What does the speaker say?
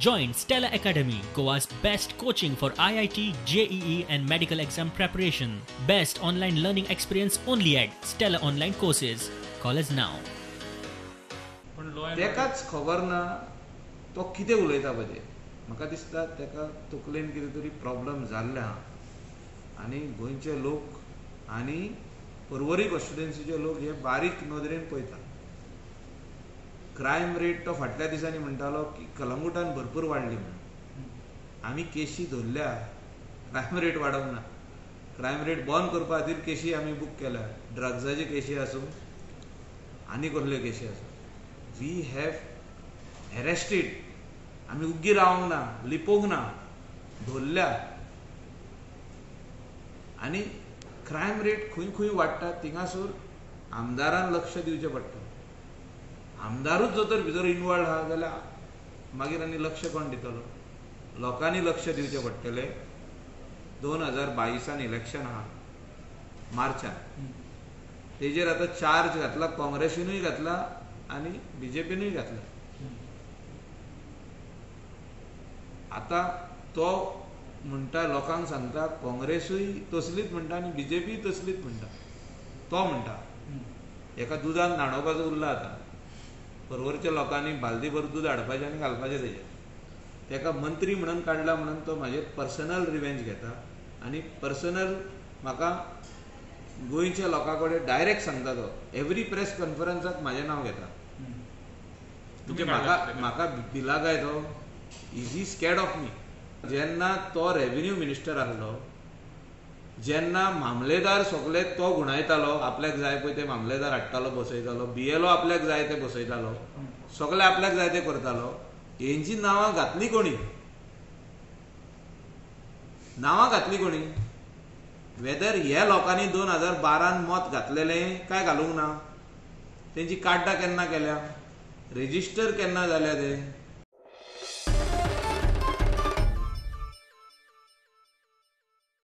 Join Stella Academy, Goa's best coaching for IIT, JEE and medical exam preparation. Best online learning experience only at Stella Online Courses. Call us now. तेकाच खबर ना तो कितें उलयता पळय तें. म्हाका दिसता तेका तकलेन कितें तरी प्रॉब्लम जाल्ले आहा आनी गोंयचे लोक आनी पर्वरी कॉन्स्टिट्युएन्सीचे लोक हे बारीक नदरेन पळयता. क्रायम रेट तो फाटल्या दिसांनी म्हणटालो की कलंगुटान भरपूर वाडली म्हणून. आमी केशी धरल्या, क्रायम रेट वाडोवंक ना. क्रायम रेट बंद करपा खातीर केशी आमी बूक केल्या, ड्रग्साची केशी आसूं आनी कसल्यो केशी आसूं. We have arrested, आमी उग्गी रावंक ना, लिपोवंक ना, धरल्या. आनी क्रायम रेट खंय खंय वाडटा थिंगासर आमदारान लक्ष दिवचें पडटा. आमदारूच जर तर भितर इनवॉल्व आहा जाल्यार मागीर आनी लक्ष कोण दितलो? लोकांनी लक्ष दिवचें पडटलें. 2022 इलेक्शन आहा मार्चान, तेजेर आतां चार्ज घातला, काँग्रेसीनूय घातला आनी बीजेपीनूय घातला. आतां तो म्हणटा, लोकांक सांगता काँग्रेसूय तसलीच म्हणटा आनी बीजेपीय तसलीच म्हणटा. तो म्हणटा एका दुदान न्हाणोवपाचो उरला. आतां पर्वरच्या लोकांनी बालदीभर दूद हाडपाचें आनी घालपाचें तेजेर. तेका मंत्री म्हणून काडला म्हणून तो म्हाजेर पर्सनल रिवेंज घेता आनी पर्सनल म्हाका गोंयच्या लोकां कडेन डायरेक्ट सांगता. तो एवरी प्रेस कॉन्फरन्साक म्हाजें नांव घेता. म्हणजे म्हाका म्हाका भिला काय तो? Is he scared of me? जेन्ना तो रेवेन्यू मिनिस्टर आसलो, जेन्ना मामलेदार सगळे तो गुणायतालो, आपल्याक जाय पळय ते मामलेदार हाडटालो बसयतालो, बीएलओ आपल्याक जाय ते बसयतालो, सगळे आपल्याक जाय ते करतालो. हेंची नांवां घातली कोणी? नांवां घातली कोणी? वेदर ह्या लोकांनी 2012 मत घातलेलें काय घालूंक ना, तेंची कार्डां केन्ना केल्या, रेजिस्टर केन्ना जाल्या ते,